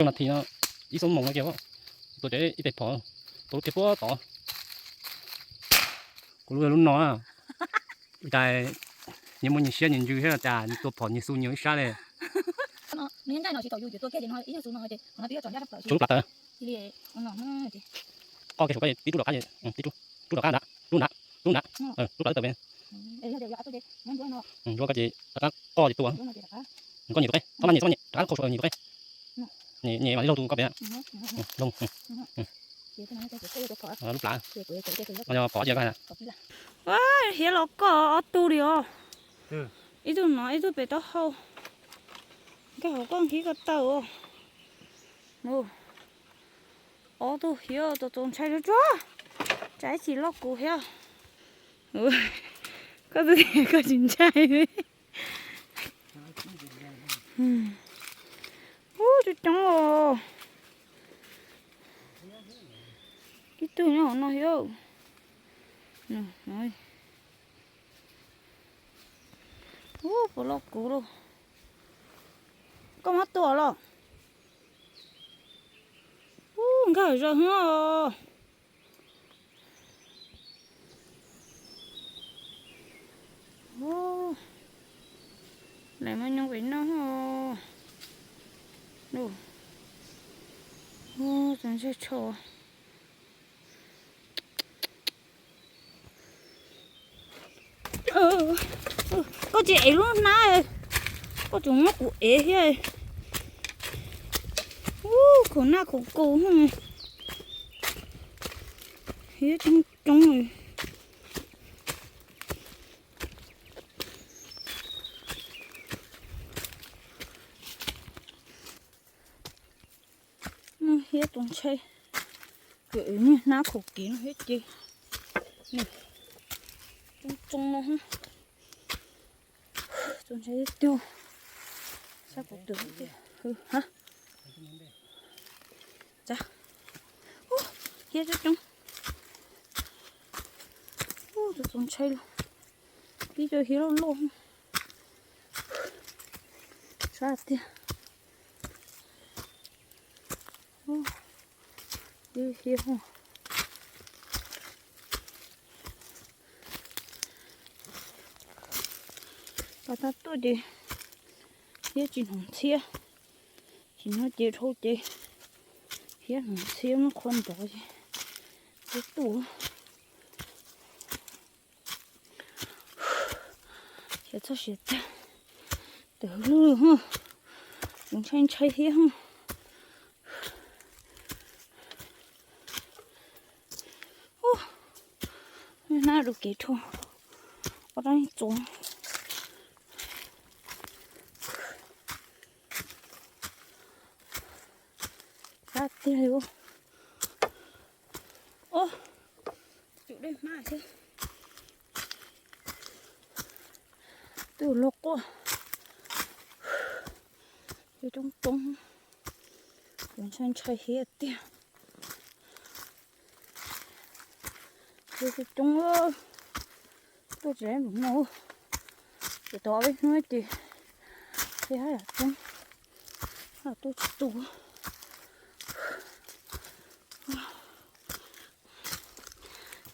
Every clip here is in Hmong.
Nas this no, ib xuab moos no kiag, tua tsev ib teg phom, tua lub tiag puag tod. Kuv lub lub no, cas nyias muaj nyias siab nyias ntsws thiab cas tua phom nyias xu nyias ib sab li. Tshuav lub plab tawv. Qoj kiag saum koj tib rub rov qab, tib rub, rub rov qab nrad, rub nrad, rub nrad, rub plab tawv pem. Ntsuab koj ces rov qab qoj ces tua. Koj nyem tus qe, txhob maj nyem, txhob maj nyem, rov qab qhau saum nyem tus qe. Nyem mam li laug tus koj pem. Lub plab no yog phom cia koj. Hiav los koj ob tug li os. Ib tug no ib tug pem taub hau. Nkag hauv koj nkhib ko taw os. Ob tug hiav txaus txaus ntshai tsuag tsuag. Tsam ib chim loj kuv thiab. Koj twb tias koj tsis ntshai. Ub, coob coob os. Ib tug nyob hauv no thiab. Ub, puas loj kuv lauj. Koj muab tua los? Ub, nkag zaws hwv os. Ub, nws mas nyob pem no. Ub, txaus ntshai tshaj. Koj tsis ev lub hnab, koj tseem muab kuv ev thiab. Ub, khaum naj khaum kus, hiav coob coob. Hiav txaus ntshai, niag hnab khaum kev no thiab ces. Txoov txoo no, txaus ntshai tiag. Sab kuv twm tiag. Hiav coob coob. Txaus ntshai li. Ib co hiav loj loj. Sab tiag. Hiav, pas tas tuaj ces hiav tsis hnov ntxhiab. Tsis hnov ces dhau ces hiav hnov ntxhiab muab qhua nrov ces twb tuaj. Xyov txhob siav tag, tawm hwv lug, txaus ntshai ntshai thiab. Hnab rau kev dhau, ob rab yeej txuas. Sab tiag li. Ub, tsum dej hmab thiab. Twb luag quaj, coob coob, ntshai ntshai hiav tiag. Coob coob, tuaj tsis laib npaum no. Ces tau ob peb hnub ces tej hab yam coob, tuaj tsis tu.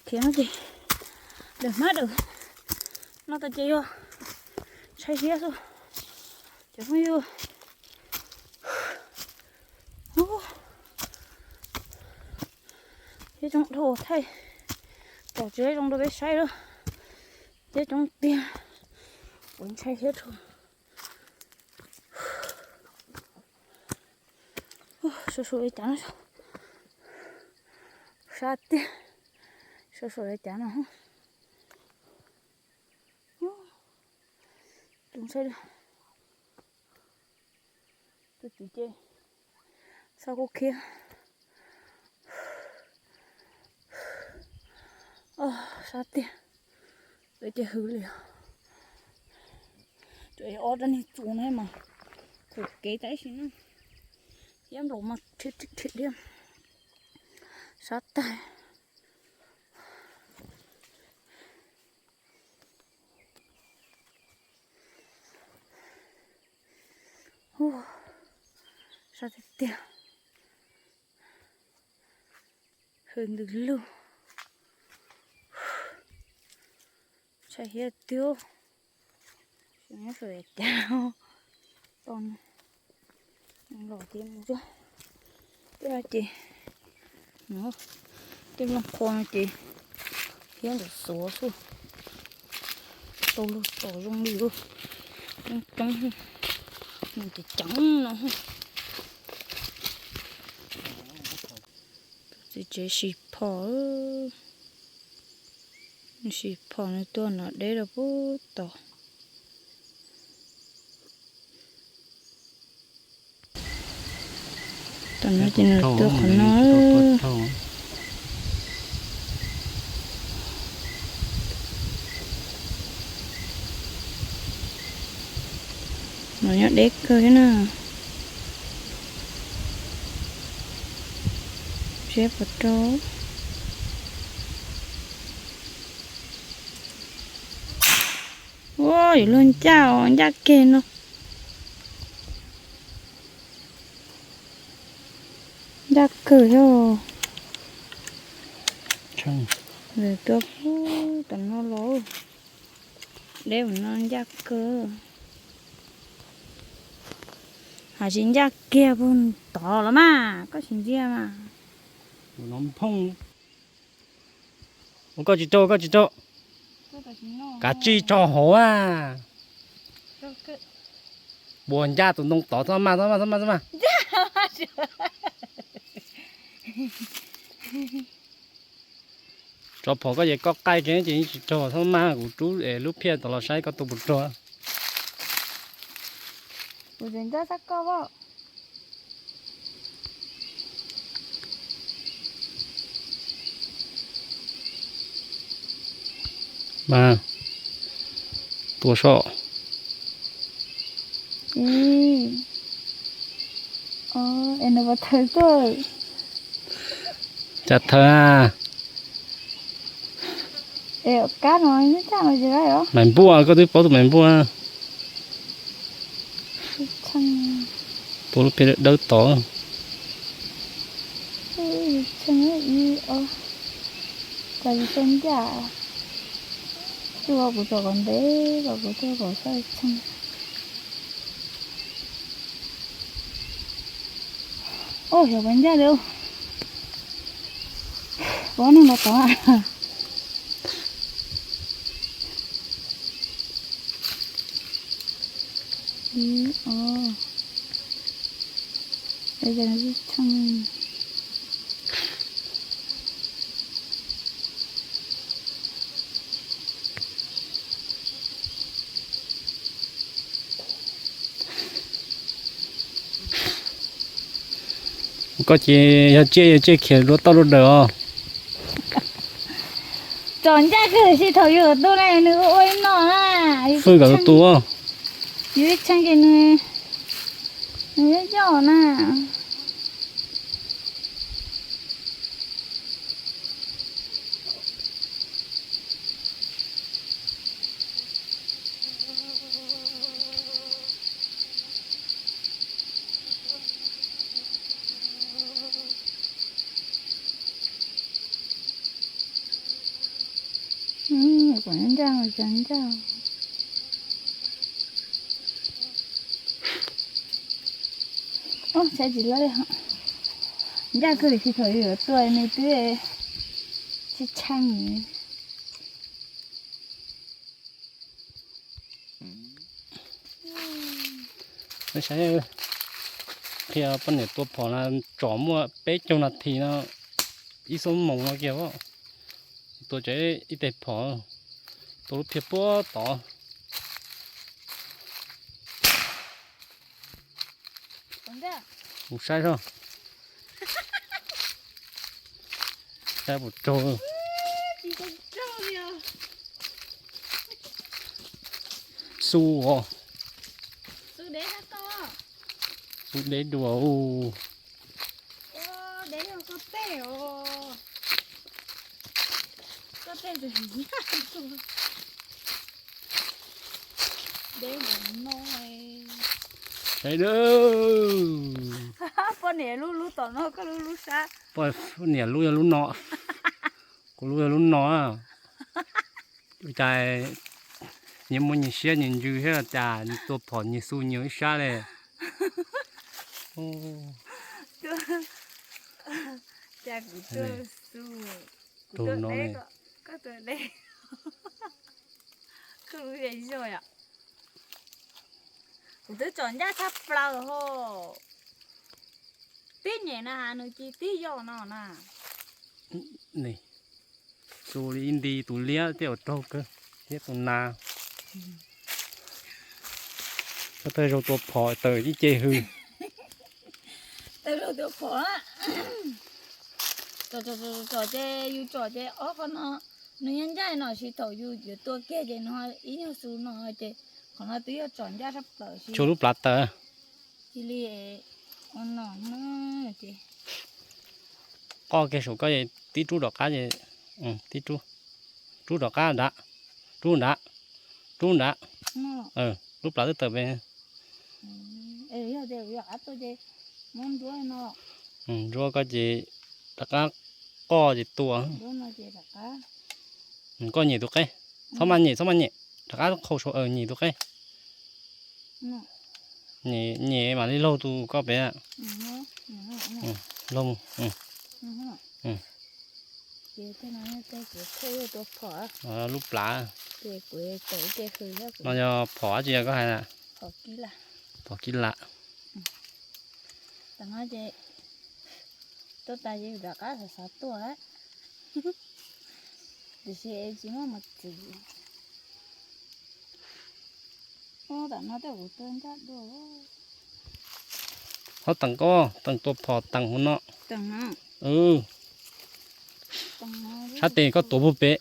Khiav no ces dawm hmab dawm no tas ces yog ntshai siab xwb cov phooj ywg. Thiab coob dhau, thaij tom tsev zoo rau peb saib lawm. Thiab coob tiag, kuv ntshai thiab. Sawv sawv li cas no, sab tiag, sawv sawv li cas no. Tus ntshai, tus txiv ces xa kuv khiav. Sab tiag, peb ces hwv li os. Cov ob rab niag txuas no mas khaum kev tas ib sim neej, iab nplaum mas rhiab rhiab, sab tag. Sab tiag tiag. Ntws lug, tshai hiab tiag. Nyob sawv daws cas tau los thiab mus xwb. Tej no ces, tej loj qhua no ces hiab ntawm xuav xwb. Tau lug tom zoo li lawm, coob coob, nws ceev ceev no. Tus txiv tsev sim phom, sim phom nws tua nov deb rau puag tod. Tam no ces nws tua qhov no. Nov nyob deb kawg thiab na. Seb puas rau. Ua, yuav luag ncaj os, ncaj kiag no. Ncaj kawg thiab. Tua puag tom no los, deb no ncaj kawg. Hais tsis ncaj kiag puag tod los mas, koj tsis ntsia mas. Ua koj tsis rau, koj tsis rau. Kav tsij tso hauv a. Puas ncaj tus ntoo tod, txhob maj, txhob maj, txhob maj, txhob maj. Tso phom koj ces koj qaij tseeb ces yeej tsis raug, txhob maj, kuv rub lub phiaj tod los saib koj tua puas raug. Kuv tseem ncaj txaj koj. Mas tua soj. Es nws puas thawm tuaj? Cas thawm a? Es kab no nyob txaj no tsis laib os. Maiv npuaj, koj twb paub tus maiv npuaj. Tua lub phiaj dawb tod. Ib, ob, cas tsis tau ncaj. Tsuj kuv tsom kom ntev kom kuv tsuj kom sab tshee. Ua, yog puas ncaj li, puas neeg los tod. Ib, ob, es yog tshee. Koj ces yog tsiaj, yog tsiaj khiav dua tauj dua daws os. Tsom ncaj kawg, tsis thaum yus tua na nws ua ua li no na. Fwj kom tus tua. Yus ib tshee ces nws, nws yoj yoj na. Kuv ncaj, kuv ncaj. Saib tsis laib, ncaj kawg tsis thaum yuav tua nws twb tsis tshee. Saib, qhia poj niam tua phom na, tsom muaj peb caug nas this no, ib xuab moos no kiag, tua tsev ib teg phom, tua lub phiaj puag tod. Mus saib soj, saib puas raug. Xu os. Xu deb dua. Poj niam lub lub tom no, koj lub lub sab. Poj niam lub yog lub no, kuv lub yog lub no. Ua cas nyias muaj nyias siab nyias ntsws thiab cas tua phom nyias xu nyias ib sab li. Cas kuv tua xu, kuv tua deb, koj tua deb. Koj lub yog yog yom. Kuv twb tsom ncaj tshaj plaws hos. Tib nyem na has nws cia tib yog no na. Xu li ib nti tus liab tej zaum raug kawg thiab tus nas. Koj tawg zaug tua phom tawm ib ce hws. Tawg zaug tua phom. Tsom ces yus tsom ces ob qho no nws nyob ncaj no, sis thaum yus yuav tua kiag ces nws ib nyuag xu no ces qhov no twb yog tsom ncaj tshaj plaws. Tsuag lub plhav tawm. Cia li ua no ces qoj kiag saum koj, tib rub rov qab, tib rub, rub rov qab nrad, rub nrad, rub nrad. Lub plhav twb tawm pem. Ntsuab koj ces rov qab qoj ces tua. Koj nyem tus qeb, txhob maj nyem, txhob maj nyem, rov qab qhau saum, nyem tus qeb. Nyem mam li laug tus koj pem. Laug mus. Lub plhav. No yog phom dab tsi koj hais na? Phom kib lam. Tuaj tas ces rov qab xav xav tuaj. Tiam sis tsis muaj mos txwv. Tam no tej kuv tua ncaj dua. Ho teem koj, teem tua phom teem hauv no. Sab tes koj tuav puag pem.